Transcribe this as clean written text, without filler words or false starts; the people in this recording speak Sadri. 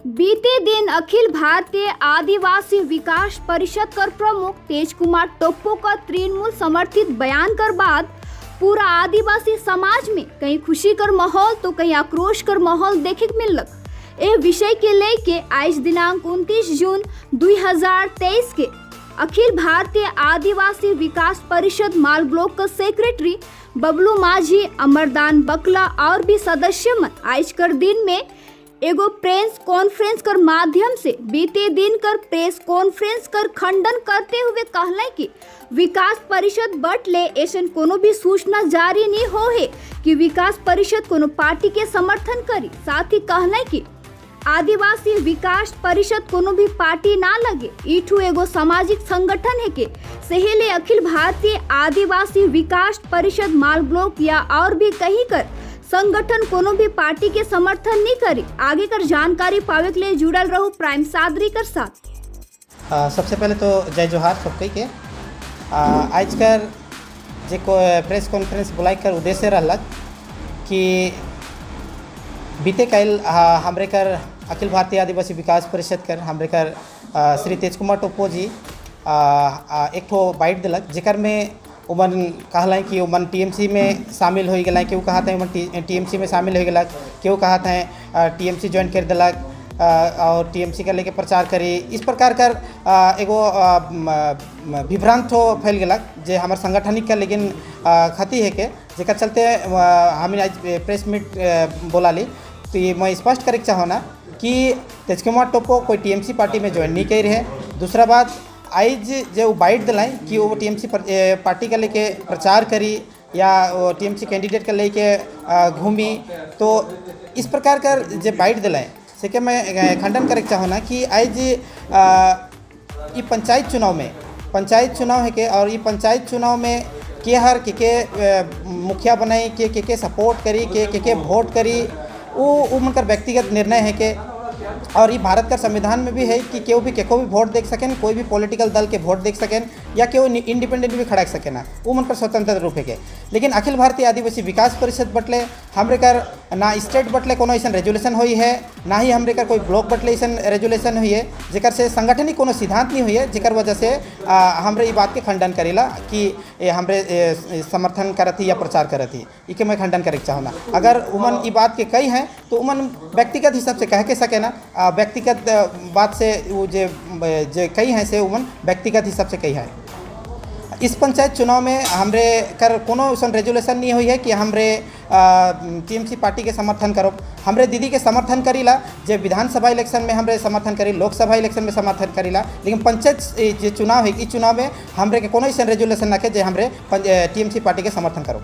बीते दिन अखिल भारतीय आदिवासी विकास परिषद कर प्रमुख तेज कुमार टोप्पो का तृणमूल समर्थित बयान कर बाद पूरा आदिवासी समाज में कहीं खुशी कर माहौल तो कहीं आक्रोश कर माहौल देखे के मिलक। ए विषय के लेके आज दिनांक 29 जून 2023 के अखिल भारतीय आदिवासी विकास परिषद माल ब्लॉक का सेक्रेटरी बबलू माझी, अमरदान बकला और भी सदस्य मन आज कर दिन में एगो प्रेस कॉन्फ्रेंस कर माध्यम से बीते दिन कर प्रेस कॉन्फ्रेंस कर खंडन करते हुए कहले कि विकास परिषद बट ले ऐसन कोनो भी सूचना जारी नहीं हो है कि विकास परिषद कोनो पार्टी के समर्थन करी। साथ ही कहले कि आदिवासी विकास परिषद कोनो भी पार्टी ना लगे, ईठू एगो सामाजिक संगठन है के सहेले अखिल भारतीय आदिवासी विकास परिषद माल ब्लॉक या और भी कहीं कर संगठन कोनो भी पार्टी के समर्थन नहीं करी। आगे कर जानकारी पावे के लिए जुड़ल रहो प्राइम सादरी कर साथ। सबसे पहले तो जय जोहार सबके के। आज कर जे को प्रेस कॉन्फ्रेंस बुलाए कर उद्देश्य रहलक कि बीते कल हमरे कर अखिल भारतीय आदिवासी विकास परिषद कर हमरे कर श्री तेज कुमार टोप्पो जी एक ठो बाइट दिलक, जेकर में उमन कहलें कि उमन टीएमसी में शामिल हो गए। केहू कहत है उमन टीएमसी में शामिल हो गलक, केहू कहत है टीएमसी ज्वाइन कर दिलक और टीएमसी का लेके प्रचार करी। इस प्रकार कर एगो विभ्रांत हो फैल गलक जे हमार संगठनिक का लेकिन क्षति है के जेकर चलते हम आज प्रेस मीट बोला ली। तो ये मैं स्पष्ट करे चाहो ना कि तेज कुमार टोप्पो कोई टीएमसी पार्टी में ज्वाइन नहीं कर रहे। दूसरा बात, आइज जो वो बाइट दिलाए कि वो टीएमसी पार्टी का लेके प्रचार करी या टीएमसी कैंडिडेट का लेके घूमी, तो इस प्रकार का जो बाइट दिलाए से के मैं खंडन करे चाहो ना कि आज ये पंचायत चुनाव में, पंचायत चुनाव है के और ये पंचायत चुनाव में के हर के मुखिया बनाई, के सपोर्ट करी, के वोट करी, वो उनकर व्यक्तिगत निर्णय है के। और ये भारत का संविधान में भी है कि केहू भी केको भी वोट देख सकें, कोई भी पॉलिटिकल दल के वोट देख सकें या केहू इंडिपेंडेंट भी खड़ा सकें ना, वो उनकर स्वतंत्र रूप है के। लेकिन अखिल भारतीय आदिवासी विकास परिषद बटले हमरे कर ना स्टेट बटले कोनो ऐसा रेजुलेशन हुई है, ना ही हमरे कर कोई ब्लॉक बटले ऐसा रेजुलेशन हुई है, जेकर से संगठनिक कोनो सिद्धांत नहीं हुई है, जेकर वजह से हमरे ये बात के खंडन करेला कि ये हमरे समर्थन करत ही या प्रचार करत ही। इके मैं खंडन करे चाहूँ। अगर उमन ये बात के कही हैं तो उमन व्यक्तिगत हिसाब से कह के सके ना, व्यक्तिगत बात से वो जे जे कही हैं से उमन व्यक्तिगत हिसाब से कही है। इस पंचायत चुनाव में हमरे कर कोनो ऐसा रेजुलेशन नहीं हुई है कि हमरे टीएमसी पार्टी के समर्थन करो। हमरे दीदी के समर्थन करीला, जे विधानसभा इलेक्शन में हमरे समर्थन करी, लोकसभा इलेक्शन में समर्थन करीला, लेकिन पंचायत जे चुनाव है, इस चुनाव में हमरे के कोनो ऐसा रेजुलेशन ना के जे हमरे टीएमसी पार्टी के समर्थन करो।